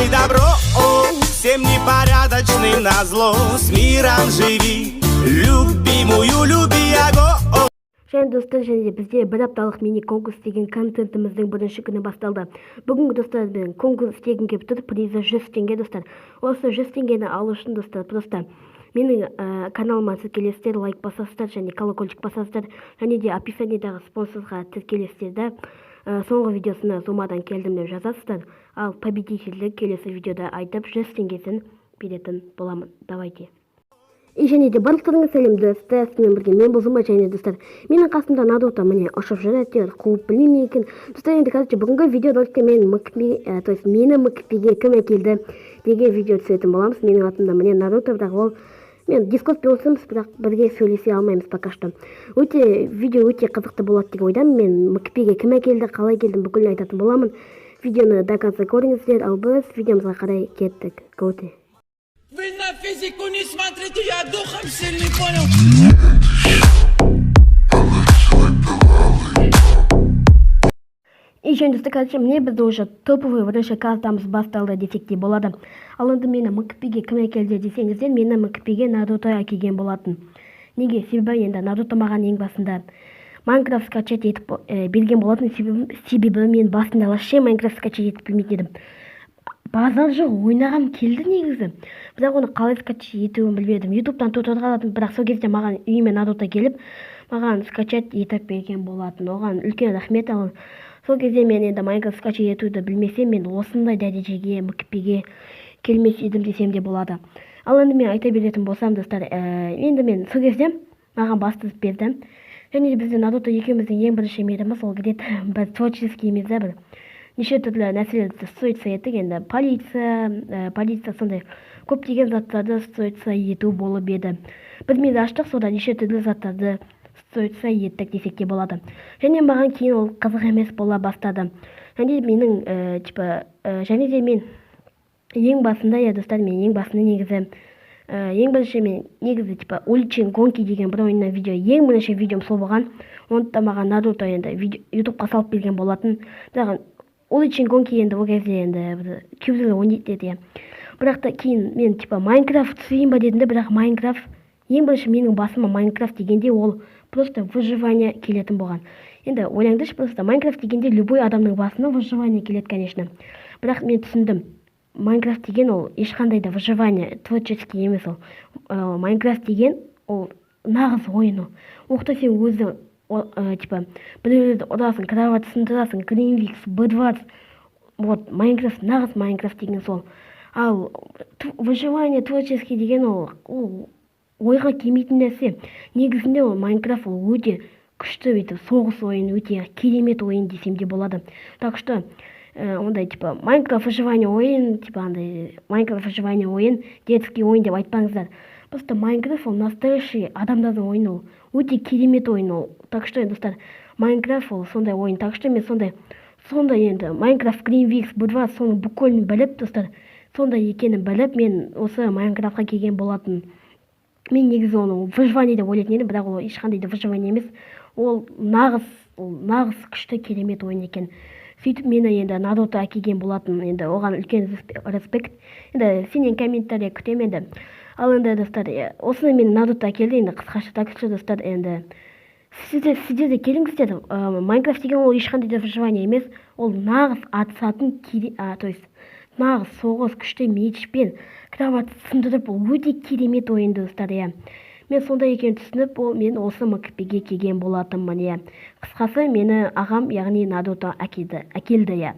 Делай добро всем непорядочным назло. С миром живи, любимую люби, огонь. Және, достар, және де бізде бір апталық мини конкурс деген контентіміздің бірінші күні басталды. Бүгінгі, достар, мен конкурс істегім келіп тұр. Призі 100 теңге, достар. Осы 100 теңгені алу үшін, достар, просто менің каналыма тіркелесіздер, лайк басасыздар және колокольчик басасыздар және де описаниедағы спонсорға тіркелесіздер да, соңғы видеосына «Зумадан келдім» деп жазасыздар. Ал победительді келесі видеода айтып, 100 теңгесін беретін боламын. Давайте. И және де барлықтарыңа сәлем, достар! Сіздермен бірге мен, бұл Зума. Және, достар, менің қасымда Наруто, міне, ұшып жүр әйтеуір, қуып, білмеймін не екенін. Достар, енді, короче, бүгінгі видеороликте мен мкп, то есть мені МКПге кім әкелді деген видео түсіретін боламыз. Менің атымда, міне, Наруто, бірақ ол мен Дискордпен отырмыз, бірақ бірге сөйлесе алмаймыз пока что. Өте видео өте қызықты болады деген ойдамын. Мен МКПге кім әкелді, қалай келдім, бүкілін айтатын боламын. Видеоны до конца көріңіздер. Ал біз видеомызға қарай кеттік. Готе! Вы на физику не смотрите, я духом сильный, понял? И және, достар, короче, міне, біздің уже топовый бірінші картамыз басталды десек те болады. Ал енді мені МКПге кім әкелді десеңіздер, мені МКПге Наруто әкелген болатын. Неге? Себебі енді Наруто маған ең басында Майнкрафт скачать етіп берген болатын. Себебі мен басында вообще Майнкрафт скачать етіп білмейтін едім. Базар жоқ, ойнағым келді негізі, бірақ оны қалай скачать етуін білмедім. Ютубтан туториал қарадым, бірақ сол кезде маған үйіме Наруто келіп, маған скачать етіп берген болатын. Оған үлкен рахмет. Ал сол кезде мен енді Майнкрафт скачать етуді білмесем, мен осындай дәрежеге, МКПге келмес едім десем де болады. Ал енді мен айта беретін болсам, достар, енді мен сол кезде маған бастырып берді. Және де бізде Наруто екеуміздің ең бірінші мейрамымыз ол где то бір творческий емес да, бір неше түрлі нәрселерді строиться еттік. Енді полиция, полиция, сондай көптеген заттарды строиться ету болып еді. Бір мир аштық, сода неше түрлі заттарды строиться еттік десек те болады. Және маған кейін ол қызық емес бола бастады. Және менің типа және де мен ең басында, иә, достар, мен ең басында негізі, ең бірінші мен негізі типа «Уличные гонки» деген бір ойыннан видео, ең бірінші видеом сол болған. Оны да маған Наруто енді видео Ютубқа салып берген болатын. Бірақ «Уличные гонки» енді ол кезде енді бір кейбіреулер ойнайтын еді, иә. Бірақ та кейін мен типа Майнкрафт түсірейін ба дедім де, бірақ Майнкрафт ең бірінші менің басыма Майнкрафт дегенде ол просто выживание келетін болған. Енді ойлаңдаршы, просто Майнкрафт дегенде любой адамның басына выживание келеді, конечно. Бірақ мен түсіндім, Майнкрафт деген ол ешқандай да выживание творческий емес. Ол Майнкрафт деген ол нағыз ойын. Ол оқта сен өзің типа біреулерді ұрасың, кровать сындырасың, Гринвикс, Б20. Вот Майнкрафт, нағыз Майнкрафт деген сол. Ал выживание творческий деген ол ойға келмейтін нәрсе. Негізінде ол Майнкрафт ол өте күшті, бүйтіп соғыс ойын, өте керемет ойын десем де болады. Так что ондай типа Майнкрафт выживание ойын, типа андай Майнкрафт выживание ойын, детский ойын деп айтпаңыздар. Просто Майнкрафт ол настоящий адамдардың ойыны, ол өте керемет ойын ол. Так что, достар, Майнкрафт ол сондай ойын. Так что мен сондай енді Майнкрафт, Гринвикс, Б2, соның бүкілін біліп, достар, сондай екенін біліп, мен осы Майнкрафтқа келген болатын. Мен негізі оны выживание деп ойлайтын едім, бірақ ол ешқандай да выживание емес, ол нағыз күшті, керемет ойын екен. Сөйтіп мені енді Наруто әкелген болатын. Енді оған үлкен респект. Енді сенен комментарий күтемін енді. Ал енді, достар, осыны мені Наруто әкелді енді қысқаша. Так что, достар, енді сіздер де келіңіздер. Майнкрафт деген ол ешқандай да выживание емес, ол нағыз атысатын, то есть нағыз соғыс, күшті мечпен кровать сындырып, ол өте керемет ойын, достар, иә. Мен сондай екенін түсініп, ол мен осы МКПге келген болатынмын, иә. Қысқасы, мені ағам, яғни Наруто әкелді, иә.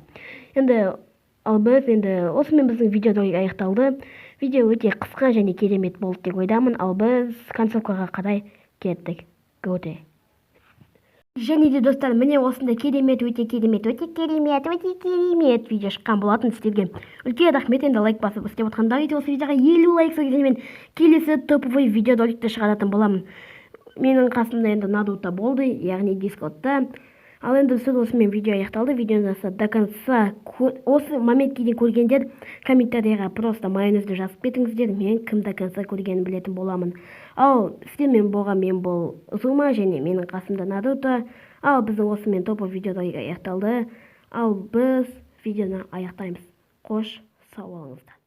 Енді ал біз енді осымен біздің видеоролик аяқталды. Видео өте қысқа және керемет болды деп ойдамын. Ал біз концовкаға қарай кеттік. Готе! Және де, достар, міне, осындай керемет, өте керемет, өте керемет, өте керемет видео шыққан болатын. Сіздерге үлкен рахмет енді лайк басып істеп отқан. Давайте осы видеоға 50 лайк, сол кезде мен келесі топовый видеороликті шығаратын боламын. Менің қасымда енді Наруто болды, яғни Дискордта. Ал енді сол осымен видео аяқталды. Видеоны до конца осы моментке дейін көргендер комментарийға просто майонезді жазып кетіңіздер, мен кім до конца көргенін білетін боламын. Ал сіздермен болған мен, бұл Зума, және менің қасымда Наруто. Ал біздің осымен топовый видеоролик аяқталды. Ал біз видеоны аяқтаймыз. Қош сау. Сау болыңыздар.